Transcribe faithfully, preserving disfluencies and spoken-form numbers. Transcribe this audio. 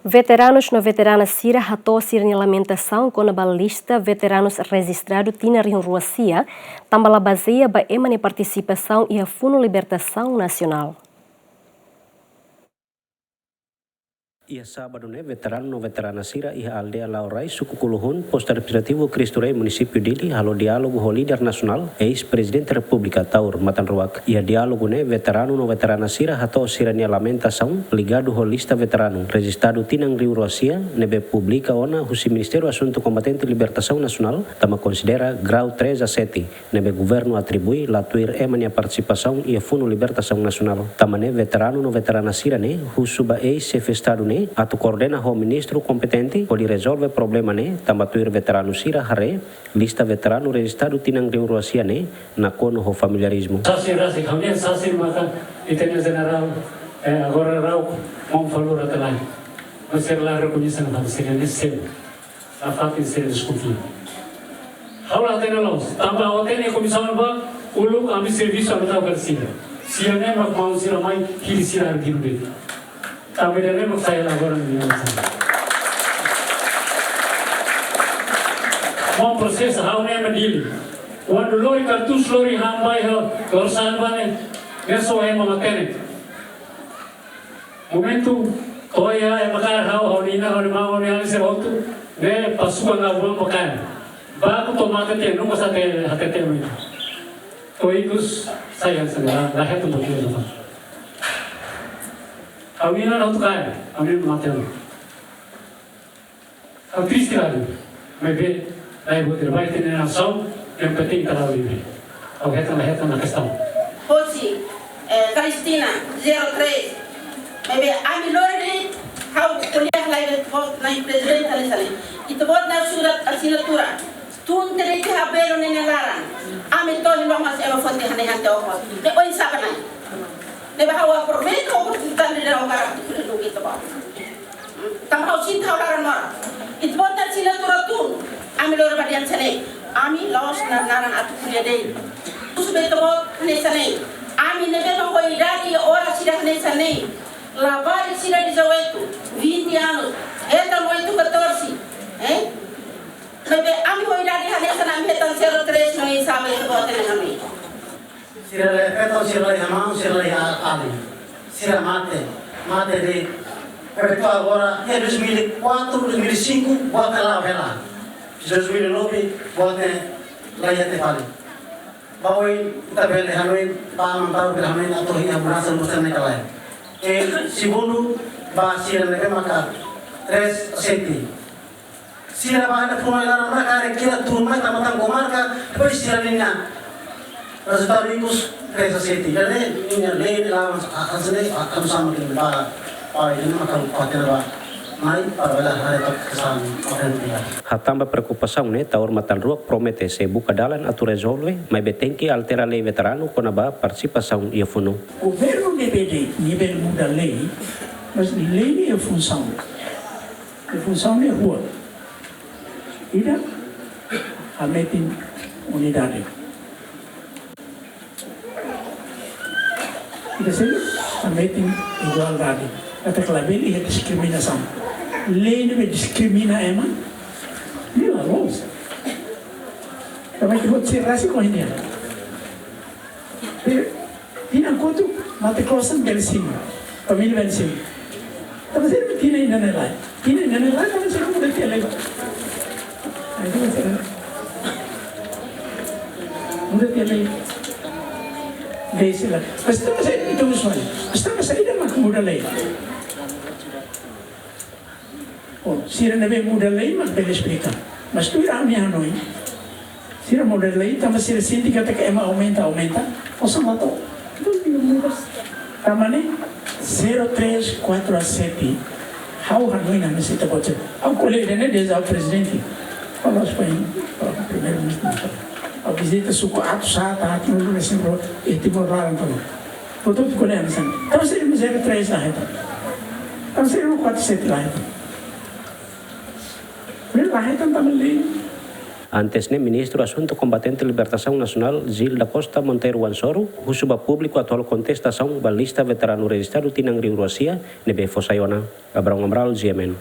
Veteranus no veterana sira hato'o sira-nia lamentasaun kona-ba lista veteranus rejistradu tinan rihun rua sia, tanba la bazeia ba ema nia partisipasaun iha Fundu Libertasaun Nasionál. Iha sábadu ne'e, veteranu no veterana sira iha aldeia Laurai, suku Kuluhun, postu administrativu Cristo Rei, munisípiu Dili, halo diálogu ho líder nasionál, eis-Prezidente Repúblika Taur Matan Ruak. Iha diálogu ne'e, veteranu no veterana sira hato'o sira-nia lamentasaun ligadu ho lista veteranu rejistadu tinan rihun rua sia, ne'ebé publika ona husi Ministériu Asuntu Kombatente Libertasaun Nasionál, tanba konsidera grau três a sete, ne'ebé governu atribui la tuir ema nia partisipasaun iha Fundu Libertasaun Nasionál. Tanba ne'e, veteranu no veterana sira-ne'e husu ba eis-xefe Estadu ne'e atu koordena ho ministru kompetente hodi rezolve problema ne'e, tanba tuir veteranu sira haree, lista veteranu rejistadu tinan rihun rua sia ne'e nakonu ho familiarizmu. Sasin rasik, ha'u-nia sasin maka ita-nia jenerál, eh, agora Rauk, maun falur ata lai. Mas sira la rekoñese nafatin sira-ne'e selu. Nafatin sira deskonfia. Ha'u la hatene loos, tanba ha'u hatene komisaun ba, uluk ami servisu ami tau ka sira. Sira-ne'e mak maun sira mai, hili sira arbiru de'it. Tanba ida-ne'e mak sai la agora ni maun sira. Maun prosesu ha'u-nia ema Dili. Kuandu lori kartusu, lori han ba iha, lori sa'e ba ne'e, ne'e só ema matenek. Momentu to'o iha ema kaer ha'u, ha'u-nia inan, ha'u-nia maun, ha'u-nia alin sira hotu, ne'e pasukan la buan ba kaer. Baku to'o mate tiha, nunka sa te, hatete momentu. To'o ikus sai hanesan ne'e, la hetan buat ida nafatin. Ha'u-nia inan hotu kaer, ha'u-nia inan mate ona. Ha'u triste karik, maibé, la iha buat ida, ba ita-nia nasaun, yang penting ita la'o livre. Ha'u hetan, la hetan ona kestaun. Hosi, eh, Cristina, zero três. Maibé, ami lori de'it, ha'u ko'alia lai de'it, ho, nai prezidente hanesan ne'e. Ita-boot nia surat asinatura. Tun tiha de'it iha Belo ne'e nia laran. Ami to'o iha lomas ema foti hanehan te okos. Ne'e oinsá ba Nai? Ne'ebé ha'u aproveita oportunidade ida ha'u hakarak atu ko'alia ho ita-boot. Tanba ha'u sente ha'u laran moras. Ita-boot nia asinatura tun. Ami lori ba dehan hanesan ne'e. Ami la'ós naran-naran atu ko'alia de'it. Husu ba ita-boot hanesan ne'e. Ami ne'ebé mak ho idade oras sira hanesan ne'e. Labarik sira dezoito, vinte anos. Hetan oito catorze. Eh? Maibé ami ho idade hanesan ne'e, ami hetan zero três no oinsá ba ita-boot hatene ami. Sira la iha feton, sira la iha maun, sira la iha alin. Sira mate, mate de'it. Maibé to'o agora, iha dois mil e quatro, dois mil e cinco, buat ne'e la'o hela. Dois mil e nove, buat ne'e la iha tiha fali. Ba oin, ita bele hanoin, ba aman tau bele hanoin, atu iha mudansa, mudansa ne'e ka lae. E, segundu, ba sira ne'ebé maka três a sete. Sira ba hada funu ai laran maka are kira turun mai tama tang komarka, depois sira-nia rezultadu ikus três a sete. Jadi, ninia lei ne'e lawan, a, hasil ne'e, a, anu sama dengan ba, ba, ini maka kuatir ba. Mai, para bela hari tak kesan, apa yang dia. Hatán ba preokupasaun ne'e, Taur Matan Ruak promete sei buka dalan atu rezolve, maibé tenke altera lei veteranu kona-ba partisipasaun iha funu. Governu ne'ebé de'it, ne'ebé muda lei, mas lei ne'e iha funsaun. Iha funsaun ne'e rua. Ida, hametin unidade. Ida seluk, hametin igualdade. Katak labele iha diskriminasaun. Lei ne'ebé diskrimina ema, ne'e la loos. Tanba ita-boot sira rasik ohin nian. Tinan kotuk, mate-klosan bele simu. Família bele simu. Tanba sira-nia tinan inan ne'e lae. Tinan inan ne'e lae, tanba sira muda tiha lei. Ai, tanba sira muda tiha lei. Lei sira. Mas tanba saida ita husu fali? Mas tanba saida mak muda lei? Oh, sira ne'ebé muda lei mak bele esplika. Mas tuir ha'u-nia hanoin, sira muda lei tanba sira sente katak ema aumenta, aumenta. Osan la to'o. Tanba ne'e, zero três, quatro a sete. Ha'u hanoin ami sita boce. Ha'u ko'alia ida-ne'e dezde ha'u prezidente. Ha'u la'ós foin, primeiru-ministru. Ha'u vizita suku atus haat, haat nulu resin rua, e Timor laran tama. Hotu-hotu ko'alia hanesan ne'e. Tanba saida mak zero três la hetan? Tanba saida mak quatro sete la hetan? Bele la hetan tanba lei. Antes ne'e, Ministru Asuntu Kombatente Libertasaun Nasionál, Gil da Costa Monteiro Wansoru, husu ba públiku atu halo kontestasaun ba lista veteranu rejistadu tinan rihun rua sia ne'ebé fó sai ona. Abrão Amaral, G M N.